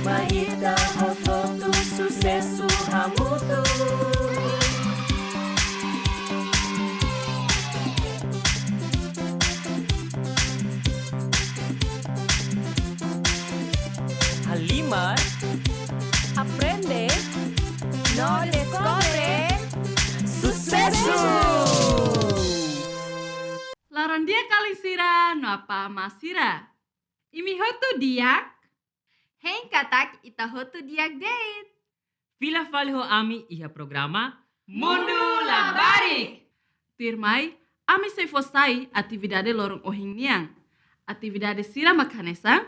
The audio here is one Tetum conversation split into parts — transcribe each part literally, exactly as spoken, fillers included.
Mai ita hotu-hotu susesu hamutuk. Halimar, aprende no deskobre susesu. Loron di'ak alin sira no apá amá sira. Imi hotu di'ak? Hein katak ita hotu di'ak de'it. Fila fali ho ami iha programa Mundu Labarik. Tuirmai, ami sei fó sai atividade loron ohin nian. Atividade sira mak hanesan: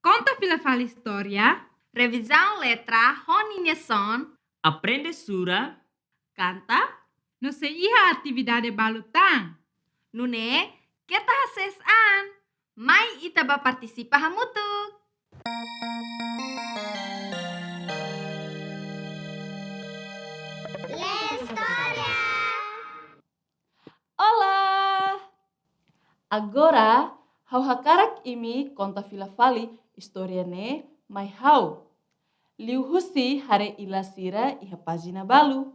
konta fila fali istória, revizaun letra ho ninia son, aprende sura, kanta, no sei iha atividade balu tan. Nune'e, keta hasees an. Mai ita bá partisipa hamutuk. Lee istória. Olá! Agora, ha'u hakarak imi konta fila fali istória ne'e mai ha'u. Liuhusi haree ilas sira iha pájina balu.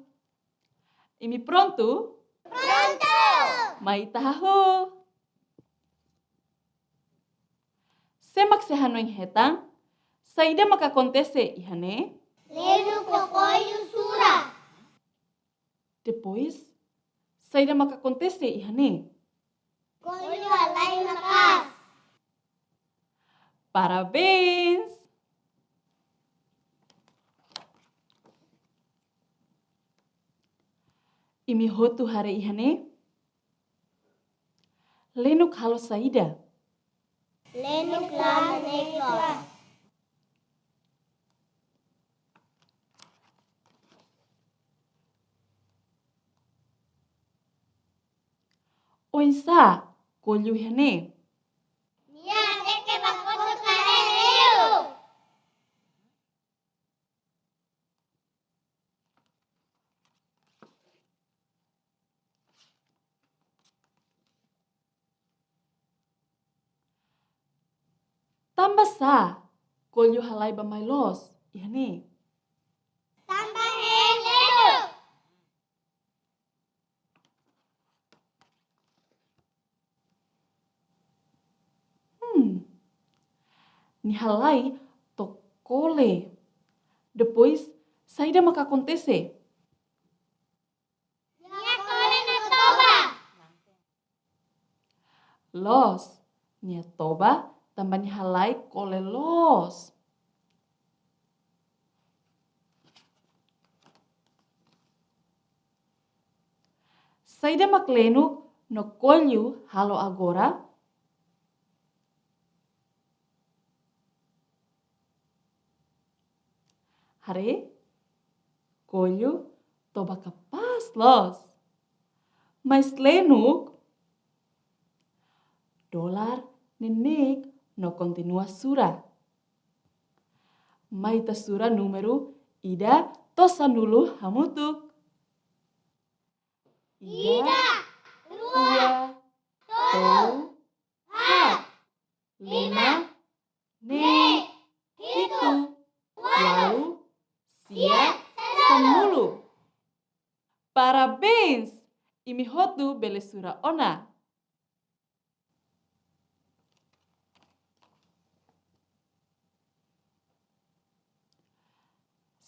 Imi prontu? Prontu! Mai ita hahú. Sé mak sei hanoin hetan, saida mak akontese iha ne'e? Lenuk ho Koyu sura. Depois, saida mak akontese iha ne'e? Koyu halai maka'as. Parabéns! Imi hotu haree iha ne'e? Lenuk halo saida? Lenuk la haneik loos. Oinsá Koyu iha ne'e? Nia hateke ba kotuk haree liu. Tanbasá Koyu halai bá-mai loos iha ne'e? Tanba hein liu. Hmm. Nia halai to'o kole. Depois, saida mak akontese? Nia kole no toba. Loos, nia toba tanba nia halai kole loos. Saida mak Lenuk no Koyu halo agora? Haree, Koyu toba kapás loos. Mais Lenuk, dolar neineik no kontinua sura. Mai ita sura númeru ida to'o sanulu hamutuk. Ida, rua, tolu, haat, lima, neen, hitu, ualu, sia, sanulu. Parabéns! Imi hotu bele sura ona.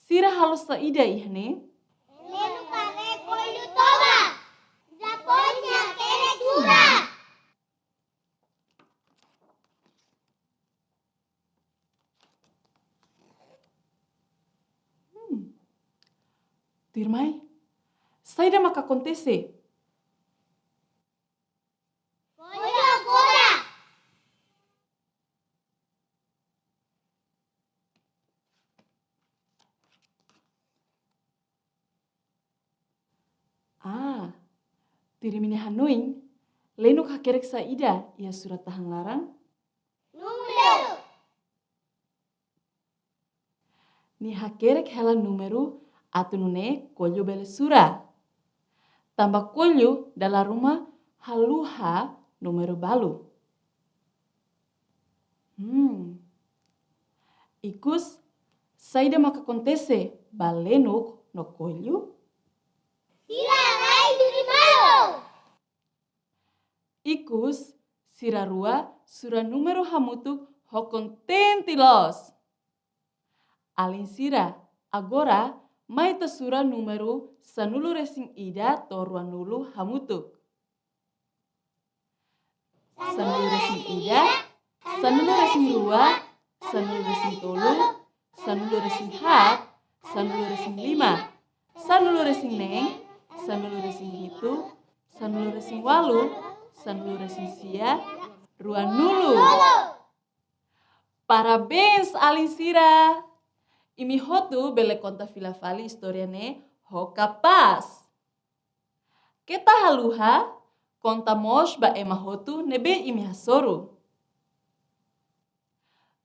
Sira halo saida iha ne'e? Lenuk haree Koyu toba. Depois nia hakerek sura. Hmm. Tuirmai, saida mak akontese? Koyu agora. Ah, tuir imi-nia hanoin, Lenuk hakerek saida iha sura tahan laran? Númeru. Nia hakerek hela númeru atu nune'e Koyu bele sura. Tanba Koyu dala ruma haluha númeru balu. Hmm. Ikus Saida maka akontese ba lenuk no koillu? Sira rai duni malu. Ikus, sira rua sura númeru hamutuk ho kontente loos. Alin sira, agora mai ita sura númeru sanulu-resin-ida to'o ruanulu hamutuk. Sanulu-resin-ida, sanulu-resin-rua, sanulu-resin-tolu, sanulu-resin-haat, sanulu-resin-lima, sanulu-resin-neen, sanulu-resin-hitu, sanulu-resin-ualu, sanulu-resin-sia, ruanulu. Parabéns, alin sira! Imi hotu bele konta fila fali istória ne'e ho kapás. Keta haluha, konta mós ba ema hotu ne'ebé imi hasoru.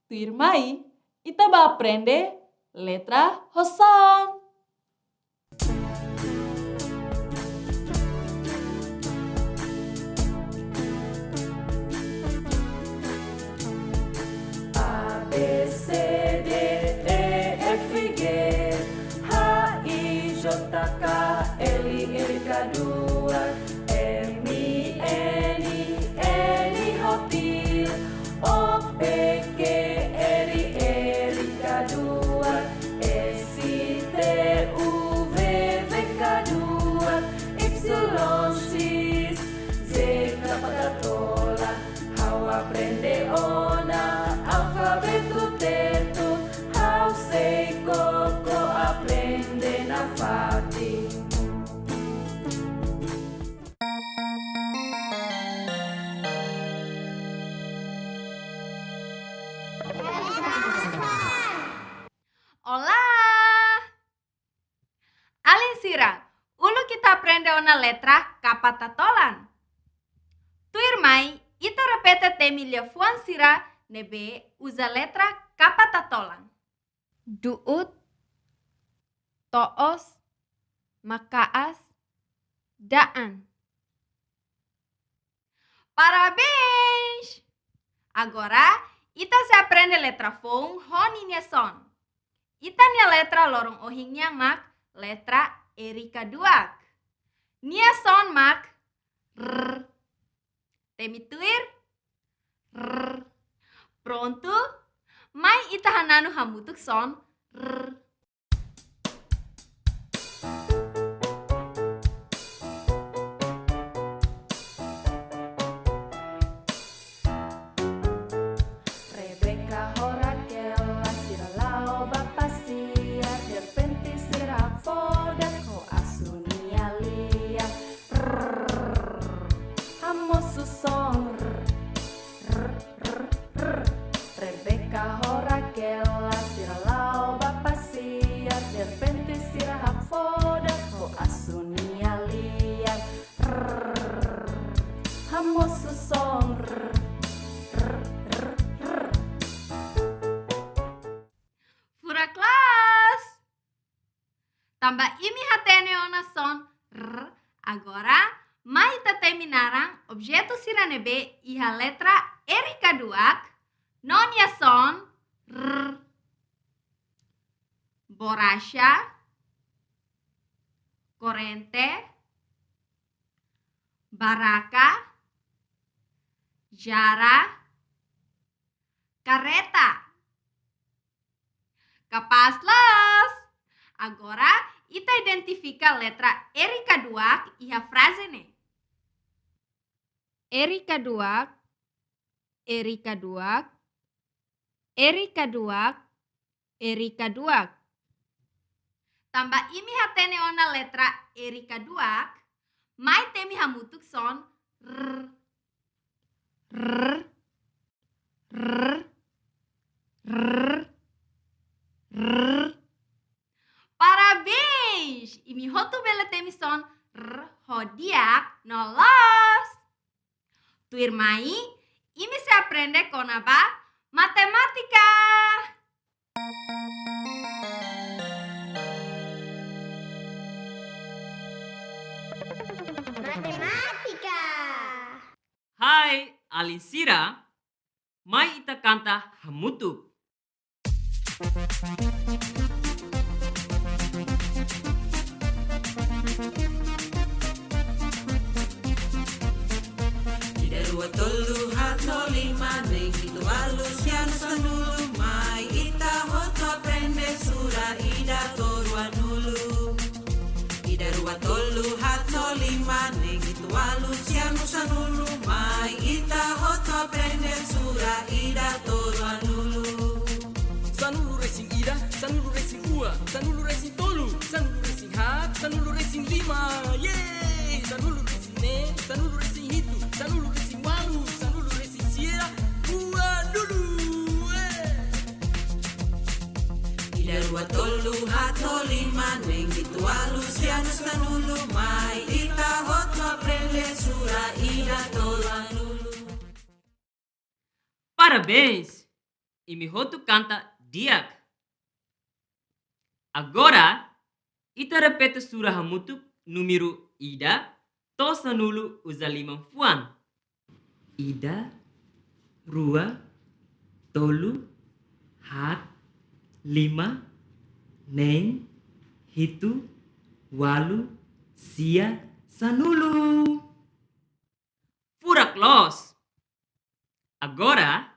Tuirmai, ita bá aprende letra ho son. A, B, C, D, E, F, G, H, I, J, K, L, L, K, dua, M, N, N, hotil, O, P, Q, R, R, K, dua, S, T, U, V, V, K, dua, Y, X, Z, K, K, tola. Ha'u aprende ona alfabetu Tetun, ha'u sei koko aprende nafatin. Olá! Alin sira, uluk ita aprende ona letra kapatatolan. Tuirmai, ita repete temi liafuan sira ne'ebé uza letra kapatatolan. Du'ut, to'os, maka'as, da'an. Parabéns! Agora, ita sei aprende letra foun ho ninia son. Ita-nia letra loron ohin nian mak letra R K dua. Nia son mak R. Temi tuir, R. Prontu? Mai ita hananu hamutuk son R. Rebeka ho Raquel, sira la'o bá pasiar, derrepente sira hakfodak ho asu nia lian. Rrrr. Hamosu son rr, rr, rr, rr. Rebeka ho Raquel, sira la'o bá pasiar, derrepente sira hakfodak ho asu nia lian. Rrrr. Hamosu son rr, rr, rr, rr. Furak loos! Tanba imi hatene ona son rr, agora mai ita temi naran objetu sira ne'ebé iha letra R K dua, no nia son rr. Borraxa, korrente, barraca, jarra, karreta. Kapás loos! Agora, ita identifika letra R K dua iha fraze ne'e. R K dua, R K dua, R K dua, R K dua. Tanba imi hatene ona letra R K dua, mai temi hamutuk son rr. Rr, rr, rr, rr. Parabéns! Imi hotu bele temi son rr ho di'ak no loos. Tuirmai, imi sei aprende kona-ba matemátika. Matemátika. Hai, alin sira, mai ita kanta hamutuk. Sanulu, mai ita hotu aprende sura ida to'o ruanulu. Sanulu resin ida, sanulu resin rua, sanulu resin tolu, sanulu resin haat, sanulu resin lima. Yeay! Sanulu resin neen, sanulu resin hitu, sanulu resin ualu, sanulu resin sia, ruanulu. Eh! Ida, rua, tolu, haat, lima, neen, hitu, ualu, sia, sanulu, mai ita hotu aprende sura ida to'o ruanulu. Parabéns! Imi hotu kanta di'ak. Agora, ita repete sura hamutuk númeru ida to'o sanulu uza liman-fuan. Ida, rua, tolu, haat, lima, neen, hitu, ualu, sia, sanulu. Furak loos. Agora,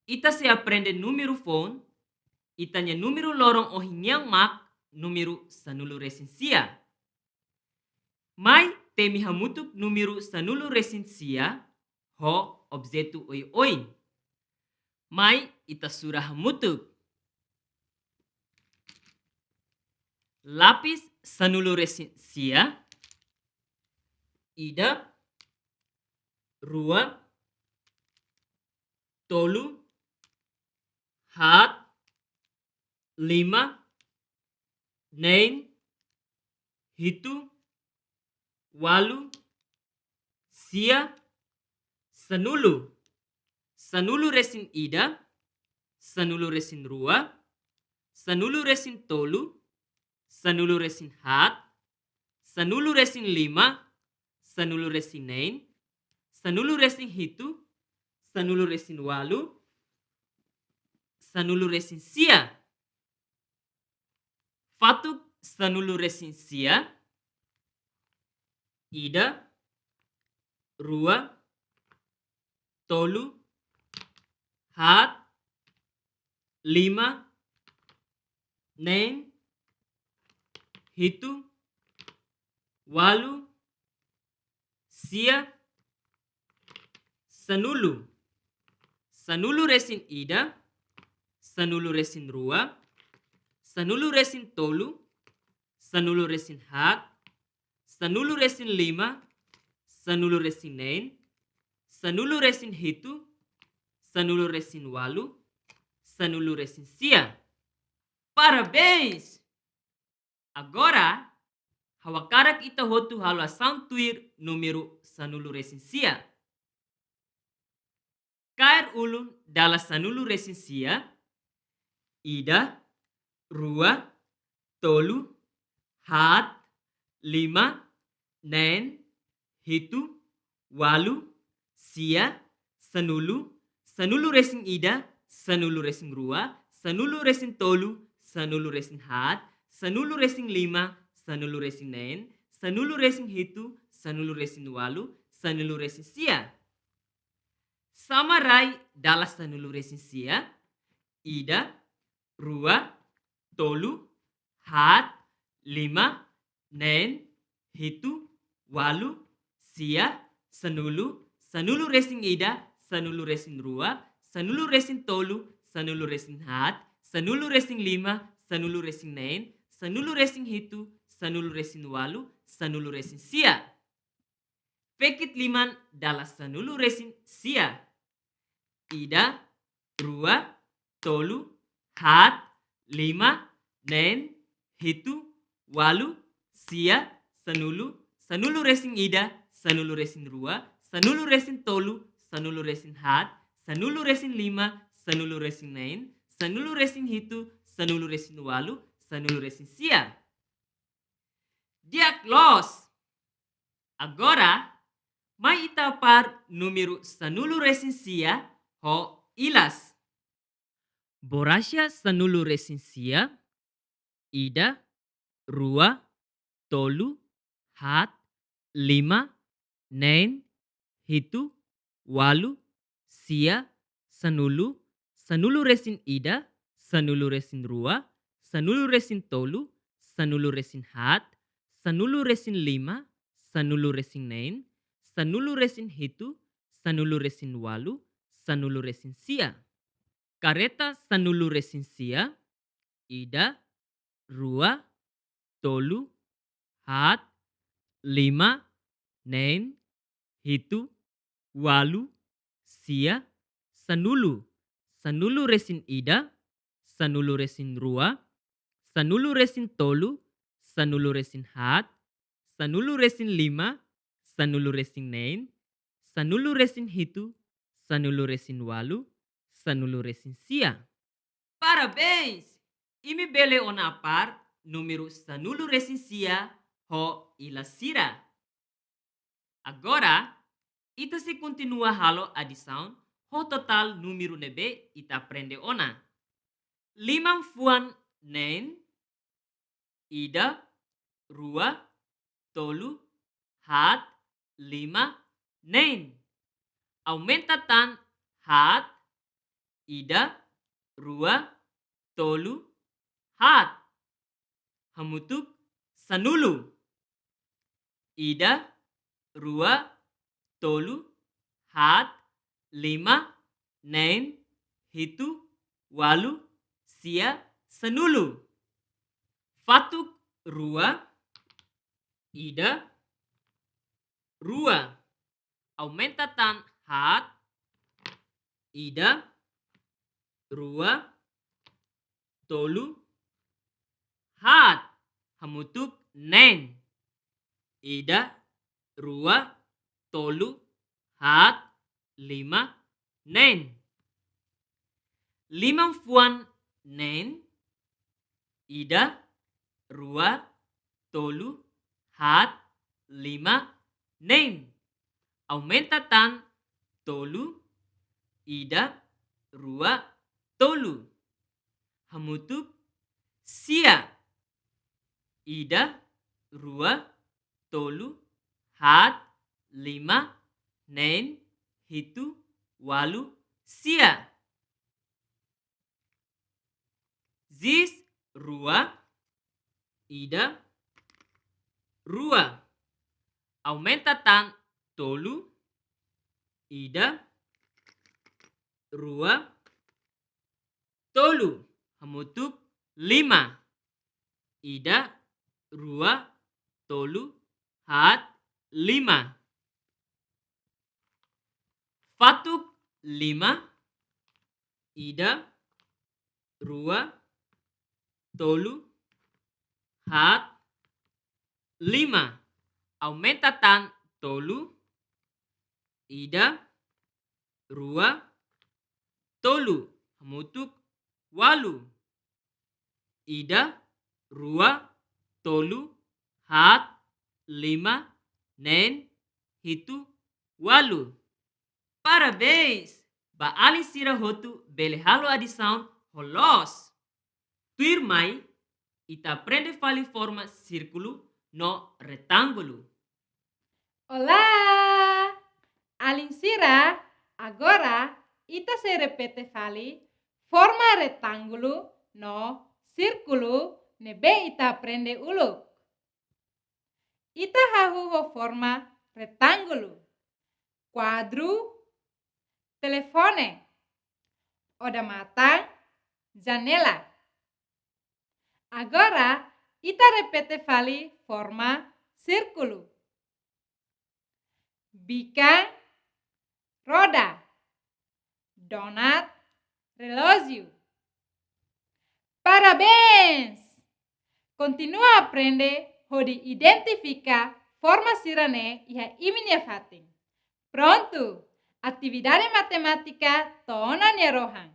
ita sei aprende númeru foun, ita-nia númeru loron ohin nian mak númeru sanulu resin sia. Mai temi hamutuk númeru sanulu resin sia ho objetu oioin. Mai ita sura hamutuk. Lapis sanulu resin sia, ida, rua, tolu, haat, lima, neen, hitu, ualu, sia, sanulu. Sanulu resin ida, sanulu resin rua, sanulu resin tolu, sanulu resin haat, sanulu resin lima, sanulu resin neen, sanulu resin hitu, sanulu resin ualu, sanulu resin sia. Fatuk sanulu resin sia, ida, rua, tolu, haat, lima, neen, hitu, ualu, sia, sanulu. Sanulu resin ida, sanulu resin rua, sanulu resin tolu, sanulu resin haat, sanulu resin lima, sanulu resin neen, sanulu resin hitu, sanulu resin ualu, sanulu resin sia. Parabéns! Agora, ha'u hakarak ita hotu halo asaun tuir númeru sanulu resin sia. Kaer ulun dala sanulu resin sia, ida, rua, tolu, haat, lima, neen, hitu, ualu, sia, sanulu, sanulu resin ida, sanulu resin rua, sanulu resin tolu, sanulu resin haat, sanulu resin lima, sanulu resin neen, sanulu resin hitu, sanulu resin ualu, sanulu resin sia. Sama rai dala sanulu resin sia, ida, rua, tolu, haat, lima, neen, hitu, ualu, sia, sanulu, sanulu resin ida, sanulu resin rua, sanulu resin tolu, sanulu resin haat, sanulu resin lima, sanulu resin neen, sanulu resin hitu, sanulu resin ualu, sanulu resin sia. Fekit liman dala sanulu resin sia. Ida, rua, tolu, haat, lima, neen, hitu, ualu, sia, sanulu, sanulu resin ida, sanulu resin rua, sanulu resin tolu, sanulu resin haat, sanulu resin lima, sanulu resin neen, sanulu resin hitu, sanulu resin ualu, sanulu resin sia. Di'ak loos. Agora, mai ita apár númeru sanulu resin sia ho ilas. Borraxa sanulu resin sia, ida, rua, tolu, haat, lima, neen, hitu, ualu, sia, sanulu, sanulu resin ida, sanulu resin rua, sanulu resin tolu, sanulu resin haat, sanulu resin lima, sanulu resin neen, sanulu resin hitu, sanulu resin ualu, sanulu resin sia. Kareta sanulu resin sia, ida, rua, tolu, haat, lima, neen, hitu, ualu, sia, sanulu, sanulu resin ida, sanulu resin rua, sanulu resin tolu, sanulu resin haat, sanulu resin lima, sanulu resin neen, sanulu resin hitu, sanulu resin ualu, sanulu resin sia. Parabéns! Imi bele ona apár númeru sanulu resin sia ho ilas sira. Agora, ita sei kontinua halo adisaun ho totál númeru ne'ebé ita aprende ona. Liman fuan neen, ida, rua, tolu, haat, lima, neen. Aumenta tan haat, ida, rua, tolu, haat. Hamutuk sanulu. Ida, rua, tolu, haat, lima, neen, hitu, ualu, sia, sanulu. Fatuk rua, ida, rua. Aumenta tan haat, ida, rua, tolu, haat. Hamutuk neen. Ida, rua, tolu, haat, lima, neen. Liman fuan neen, ida, rua, tolu, haat, lima, neen. Aumenta tan tolu, ida, rua, tolu. Hamutuk sia. Ida, rua, tolu, haat, lima, neen, hitu, ualu, sia. Ziis rua, ida, rua. Aumenta tan tolu, ida, rua, tolu. Hamutuk lima. Ida, rua, tolu, haat, lima. Fatuk lima. Ida, rua, tolu, haat, lima. Aumenta tan tolu. Ida, rua, tolu. Hamutuk ualu. Ida, rua, tolu, haat, lima, neen, hitu, ualu. Parabéns! Ba alin sira hotu bele halo adisaun ho loos. Tuirmai, ita aprende fali forma sírkulu no retángulu. Olá! Alin sira, agora ita sei repete fali forma retángulu no sírkulu ne'ebé ita aprende uluk. Ita hahú ho forma retángulu, kuadru, telefone, odamatan, janela. Agora, ita repete fali forma sírkulu. Bikan, roda. Donat, relójiu. Parabéns! Kontinua aprende hodi identifika forma sira-ne'e iha imi-nia fatin. Prontu, atividade matemátika to'o ona nia rohan.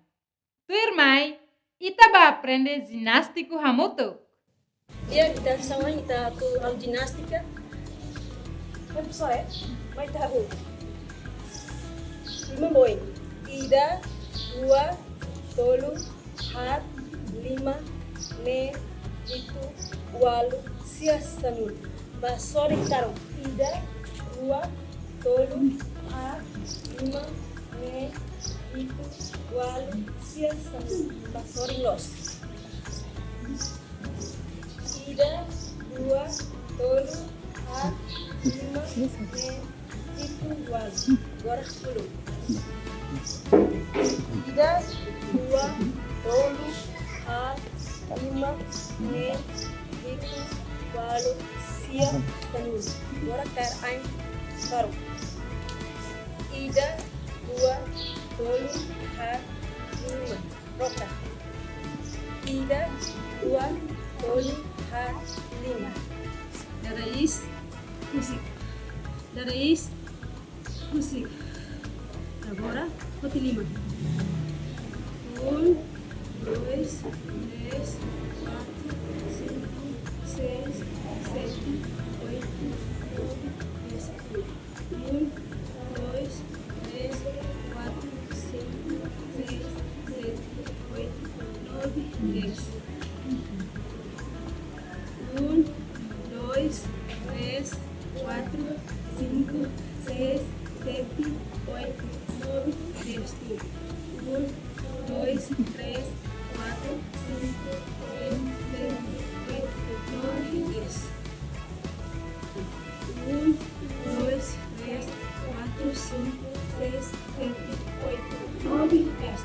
Tuirmai, ita bá aprende jinástiku hamutuk. Di'ak, ita hanesan ohin ita atu halo jinástiku. Oke, pessoal, mai ita hahú. Liman boin. Ida, rua, tolu, haat, lima, neen, hitu, ualu, sia, sanulu. Bá sorin karuk. Ida, rua, tolu, haat, lima, neen, hitu, ualu, sia, sanulu. Bá sorin loos. Ida, rua, tolu, haat, lima, neen, hitu, Walu. Agora fulun. Ida, rua, tolu, haat, lima, neen, hitu, walu, sia, sanulu. Agora kaer ain karuk. Ida, rua, tolu, haat, lima. Rota. Ida, rua, tolu, haat, lima. Dada iis, husik. Dada iis, husik. Agora, foti liman. Um, dois, três, quatro, cinco, seis, sete, oito, nove, dez. Um, dois, três, quatro, cinco, seis, sete, oito, nove, dez. Um, dois, três, quatro, cinco, seis, sete, oito, nove, dez. Um, dois, três, quatro, cinco, seis, sete, oito, nove, dez. Um, dois, três, quatro, cinco, seis, sete, oito, nove, dez.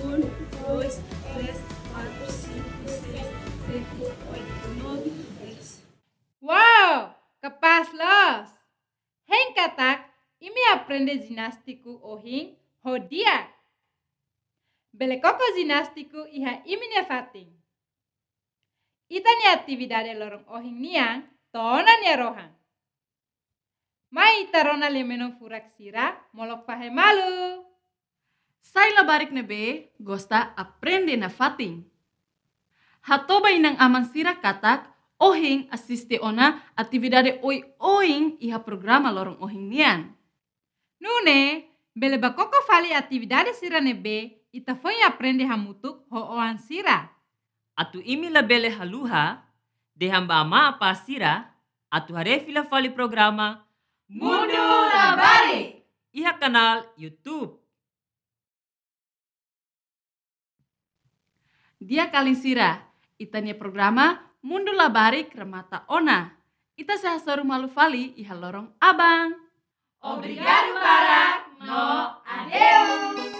Um, dois, três, quatro, cinco, seis, sete, oito, nove, dez. Wow, kapás loos! Hein katak, imi aprende jinástiku ohin ho di'ak. Bele koko jinástiku iha imi-nia fatin. Ita-nia atividade loron ohin nian to'o ona nia rohan. Mai ita rona lia-menon furak sira molok fahe malu. Sai labarik ne'ebé gosta aprende nafatin. Hato'o ba inan-aman sira katak ohin asiste ona atividade oioin iha programa loron ohin nian. Nune'e, bele bá koko fali atividade sira ne'ebé ita foin aprende hamutuk ho oan sira. Atu imi labele haluha, dehan ba amá apá sira atu haree fila fali programa Mundu Labarik iha kanál YouTube. Di'ak alin sira, ita-nia programa Mundu Labarik remata ona. Ita sei hasoru malu fali iha loron aban. Obrigadu barak no adeus.